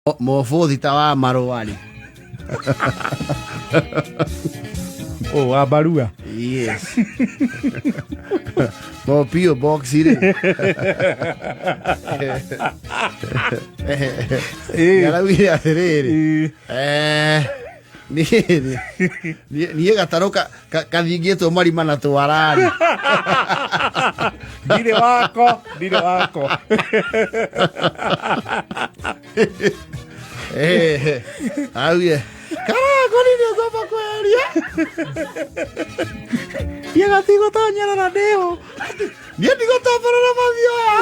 Mũbũthi ta wa marũa rĩ. Oh, wa barua. Yes. Mo P.O. Box rĩ. Nĩaraugire atĩrĩrĩ. Eh, niĩ niĩ gatarũ kathingĩtwo marima na twararĩ. Ndirĩ wako, ndirĩ wako. Eh, augire karangori nĩ ngwamba kweheria. Niĩ gatigũtonyera na ndĩho. Niĩ ndigũtomborera mathioya.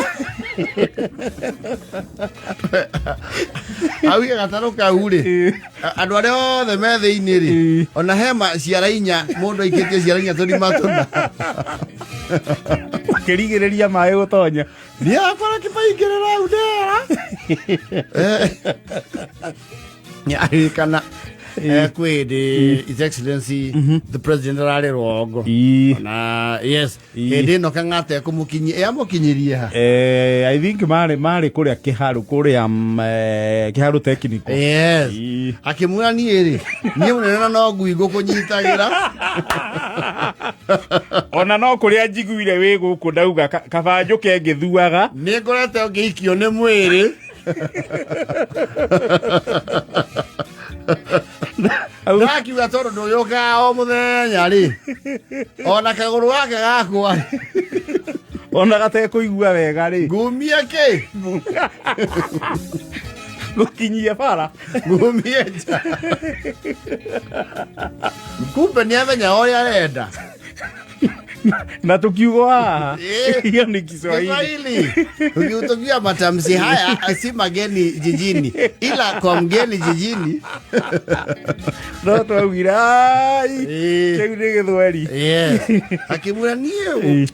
Augire gatarũ kau rĩ, andũ arĩa othe me thĩinĩ rĩ, ona hema ciara inya, mũndũ aikĩtie ciara inya tũrima tũna. Makĩrigĩrĩria maĩ gũtonya. Niĩ akora kĩbaingĩrĩra hau ndera. Nĩaririkana kwĩ hĩndĩ His Excellency the President ararĩ rũgongo. Na yes, hĩndĩ ĩno Kang'ata ekũmũkinyia, yamũkinyirie ha? I think marĩ kũrĩa Kĩharũ, kũrĩa Kĩharũ Technical. Yes. Akĩmwĩra niĩ rĩ, niĩ mũnene na no ngui ngũkũnyitagĩra. Ona no kũrĩa njiguire wĩ gũkũ ndauga kaba njũke ngĩthuaga. Nĩ ngoretwo ngĩikio nĩ mwĩrĩ. Ndakiuga tondũ ndũyũkaga o mũthenya rĩ, ona kagũrũ gake gakwa rĩ, ona gatekũigua wega rĩ, ngumie kĩ? Gũkinyie bara. Ngumie nja. Kumbe nĩ amenya ũrĩa arenda. Na tukiugo haha hiyo ni Kiswahili. Kiswahili. Ukiutupia matamshi haya si mageni jijini, ila kwa mgeni jijini. No twaugire ai kĩu nĩ Gĩthweri. Yes. Akĩmwĩra niĩ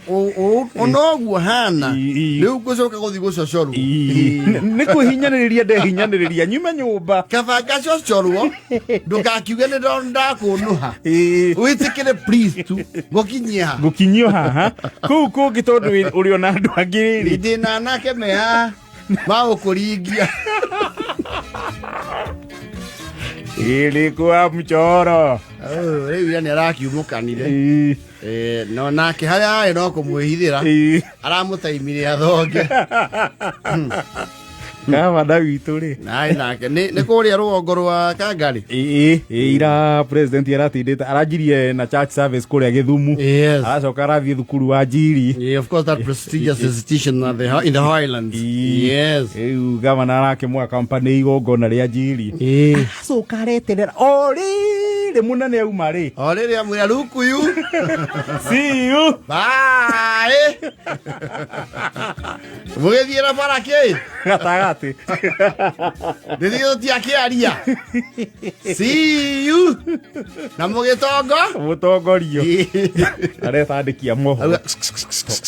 onoguo hana rĩu ngũcoka gũthiĩ gũcocorwo. Nĩ kwĩhinyanĩrĩria ndehinyanĩrĩria nyume nyũmba. Kaba ngacocorwo ndũgakiuge nĩ ndakũnũha. Wĩtĩkĩre please tu ngũkinyie ha. Ngũkinyio haha kũu kũngĩ tondũ ũrĩ ona andũ angĩ rĩ. Ndĩ na anake me haha magũkũringia. Ilikuwa mchoro. Oh, rĩu ira nĩ arakiumũkanire. No nake harĩa arĩ no kũmwĩhithĩra. Aramũtaimire athonge. Gavana witũ rĩ. Naĩ nake nĩ kũrĩa rũgongo rwa Kangarĩ. Ĩĩ, ira president aratindĩte aranjirie na church service kũrĩa Gĩthumu. Yes. Aracoka arathiĩ thukuru wa Njiri. Yeah, of course that prestigious institution in the Highlands. Yes. Rĩu gavana arakĩmwa company igongona rĩa Njiri. Aracoka areterera o rĩrĩ mũnene auma rĩ. O rĩrĩ amwĩra Rukuyu. See you. Bye. Mũgĩthiĩra bara kĩ? Gatagatĩ. Nĩthiĩ tũtiakĩaria. See you. Na mũgĩtongo? Mũtongorio. Aretandĩkia mohoro.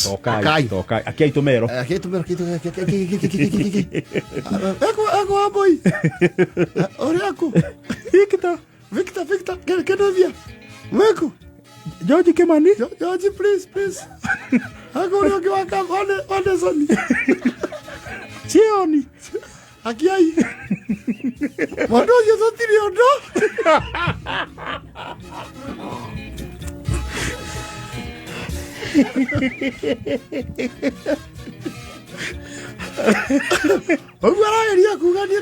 Tokai, tokai. Akiai tũmero. Akiai tũmero, akiai tũmero, akiai, akiai, akiai, akiai, akiai, akiai. Eko, eko amboi. Ũrĩa aku? Victor. Victor, Victor, Kenovia. Mweku. George Kimani. George, please, please. Ako ũrĩa ũngĩ wa Anderson. Chioni. Akiai. Mũndũ ũcio tũtirĩ ũndũ. Ũguo arageria kuga niĩ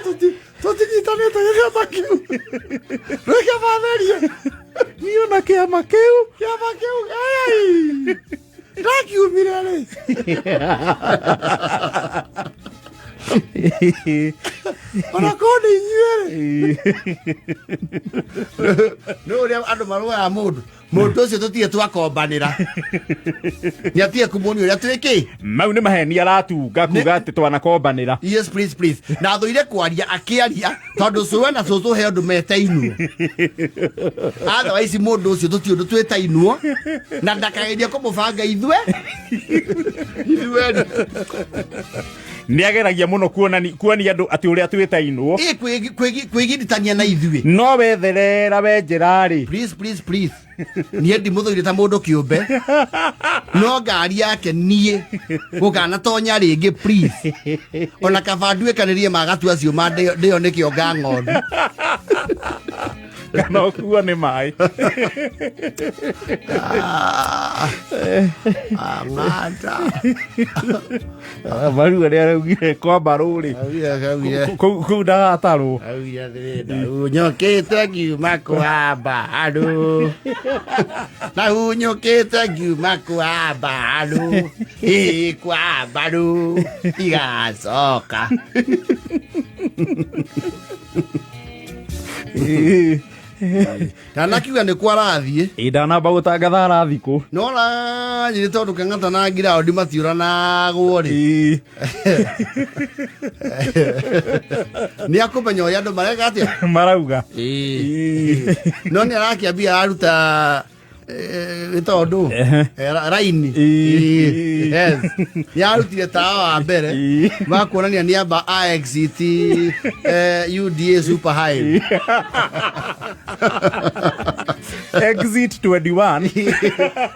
tũtinyitanĩte gĩkĩama kĩu. Reke matherie. Niĩ ona kĩama kĩu. Kĩama kĩu, ai. Ndakiumire rĩ. Ona korwo nĩ inyuĩ rĩ. Nĩ ũrĩa andũ marũaga mũndũ. Mũndũ ũcio tũtirĩ twakombanĩra. Nĩ atige kũmuonia ũrĩa twĩkĩ. Mau nĩ maheni aratunga kuga atĩ twanakombanĩra. Yes, please, please. Na thũire kwaria akĩaria tondũ cũwe na cũcũ he ũndũ metainwo. Otherwise mũndũ ũcio tũtirĩ ũndũ twĩtainwo na ndakagerie kũmũbanga ithuĩ. Ithuĩ. Nĩ ageragia mũno kuonia andũ atĩ ũrĩa twĩtainwo. Ĩ kwĩgiritania na ithuĩ. No wetherera wenjera rĩ. Please, please, please, niĩ ndimũthũire ta mũndũ kĩũmbe, no ngari yake niĩ gũkanatonya rĩngĩ, please. Ona kaba nduĩkanĩrie magatu acio ma ndĩo nĩkĩo nga ng'ondu. Kana ũkuo nĩ maĩ. Ah, ah, ng'ata. Marua nĩ araugire kwamba rũrĩ. Augire, augire. Kũu ndagatarwo. Augire atĩrĩ, ndahunyũkĩte ngiuma kwamba andũ, ndahunyũkĩte ngiuma kwamba andũ, ĩ kwamba andũ igacoka. Ndanakiuga nĩ kwarathiĩ. Ĩ ndanamba gũtangatha arathikũ. No ranyi nĩ tondũ Kang'ata na ngiraũndi matiũranagwo rĩ, nĩ akũmenya ũrĩa andũ mareka atĩa. Marauga. Ĩĩ. No nĩ arakĩambia araruta nĩ tondũ raini. Ĩĩ. Yes. Nĩ arutire tawa wa mbere wa kuonania nĩ amba a exit UDA super high. Exit 21.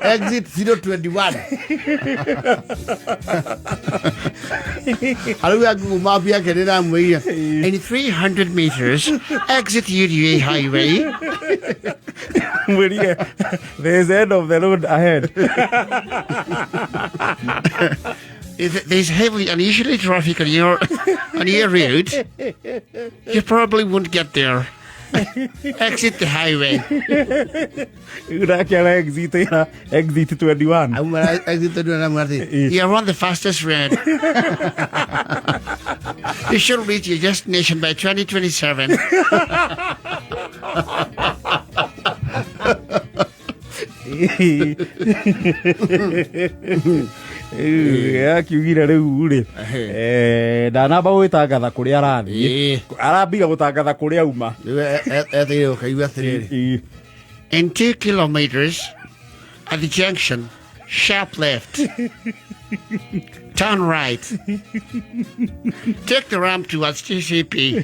Exit 021. Harau ya Google Map yake nĩ ramwĩire in 300 meters, exit UDA highway. Mwĩrire there is end of the road ahead. If there's heavily unusually traffic on your route, you probably won't get there. Exit the highway. Rĩu nake ara exit ĩra exit 21. Exit 21. You're on the fastest road. You should reach your destination by 2027. Akiugire rĩu rĩ, ndanamba gwĩtangatha kũrĩa arathiĩ, arambire gũtangatha kũrĩa auma. Eteire ũkaigua atĩrĩrĩ. In 2 kilometers, at the junction, sharp left. Turn right. Take the ramp towards TCP.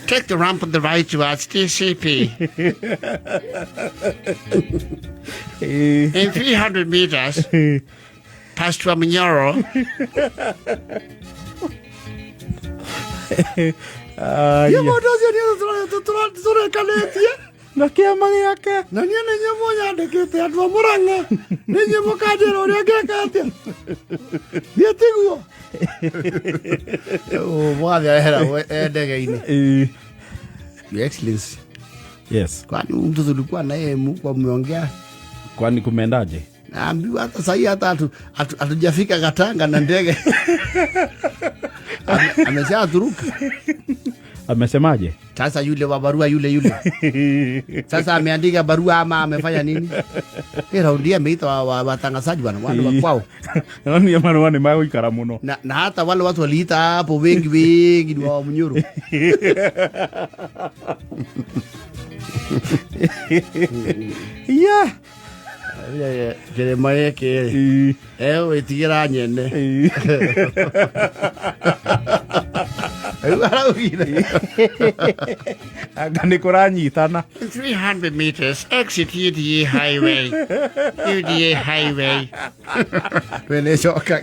Take the ramp on the right towards TCP. In 300 meters, past Wamunyoro, Aya. Mũndũ ũcio nĩ tũrekanĩtie. Na kĩama gĩake. Na niĩ nĩ nyamũ nyandĩkĩte andũ a Mũrang'a, nĩ inyuĩ mũkanjĩra ũrĩa ngeka atĩa. Niĩ tiguo mwathi arehera e ndege-inĩ. Your Excellency. Yes. Kwani huyu mtu tulikuwa naye mko mmeongea? Kwani kumeendaje? Naambiwa hata sahii hata hatujafika Gatanga na ndege ameshaturuka. Amesemaje? Sasa yule wa barua, yule yule sasa ameandika barua ama amefanya nini? Hii raundi ameita watangazaji bwana wana wa kwao. No niĩ marũa nĩ magũikara mũno. Na hata wale watu waliita hapo wengi wengi ni wa Munyoro. Kĩrĩma gĩkĩ rĩ, egwĩtigĩra nyene. Rĩu araugire. Anga nĩ kũranyitana. 300 meters, exit UDA highway. UDA highway. We nĩ coka.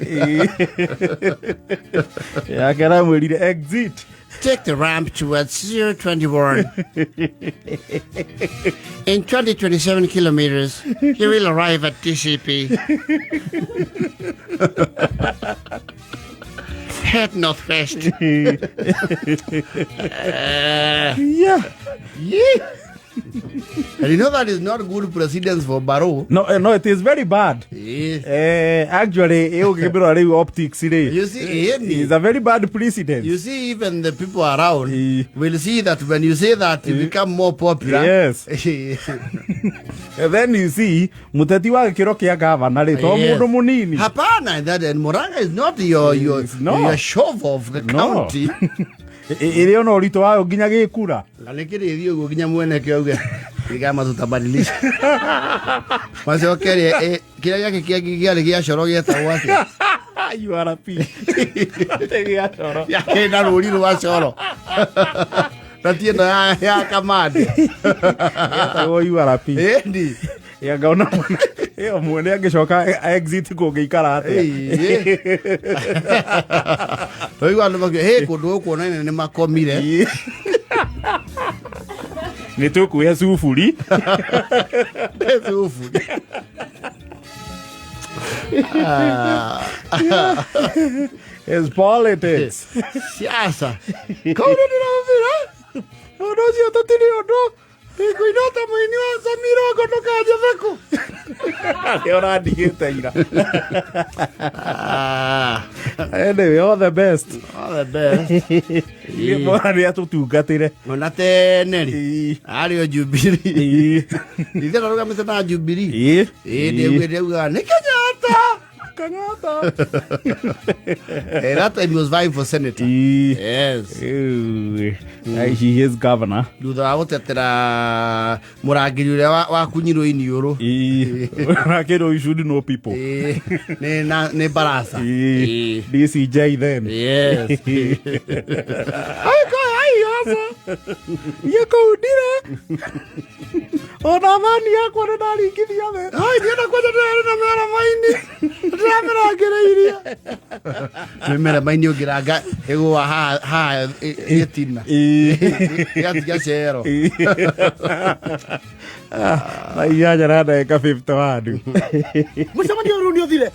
Yake aramwĩrire exit. Take the ramp towards 021. In 2027 kilometers, you will arrive at DCP. Head northwest. Yeah. And you know that is not good precedence for Barrow. No, no, it is very bad. Actually, ũngĩkĩmĩrora rĩu optics rĩ, You see, is a very bad precedent. You see, even the people around will see that when you say that, you become more popular. Yes. And then you see, mũteti wa gĩkĩro kĩa gavana rĩ, to mũndũ mũnini. Hapana, that and Murang'a is not your It's not. your shove of the No. county. Ĩrĩ ona ũritũ wayo nginya gĩkura. Na nĩ kĩrĩthi ũguo nginya mwene kĩo auge ni kama tutabadilisha macokerie Kĩrĩa gĩake kĩangĩ kĩarĩ gĩa coro gĩetagwo atĩa? URP. Gĩa coro. Yakĩrĩ na rũri rwa coro na ti ĩno ya kamande. Gĩetagwo URP. Ĩndi. Ya ngaona mwene ĩyo mwene angĩcoka exit kũngĩikara atĩa. Twaigua andũ makiuga hĩ kũndũ gũkũ ona nĩ makomire. Ĩĩ. Nĩ tũkuoya cuburi. Thubu. Is politics. Siasa kau nĩ ndĩramwĩra ũndũ ũcio tũtirĩ ũndũ ngũina ta mũini wa Samira ngo ndũkanjethekũ. Nĩ ũrandigĩte ira. Anyway, all the best. All the best. Nĩ mwana nĩ atũtungatĩre. Ona tene rĩ Ĩĩ. arĩ o Jubilee. Ĩĩ. Ithe narũgamĩte na Jubilee. Ĩĩ. Ĩĩ ndĩguĩte augaga nĩ Kenyatta. Kenyatta. That time he was vying for senator. Ĩĩ. Yes. Ew. He is governor. Thutha wa gũtetera mũrangĩri ũrĩa wakunyirwo iniũrũ. Ĩĩ. Rakĩrwo you should know people. Ĩĩ, nĩ barasa. Ĩĩ. Ĩĩ. DCJ then. Yes. Ai, ai, aca. Niĩ kũu ndire. Ona thani yakwa nĩ ndaringithia thĩ. Ai, ndienda kwanja ndĩrarĩ na mera maini. Ndĩramĩrangĩrĩirie. Mĩmera maini ũngĩranga ĩgũa haha haha gĩtina. Ĩĩ. Ĩgatiga cero. Thaa 8 na ndagĩka 51. Mũcemanio rĩu nĩ ũthire.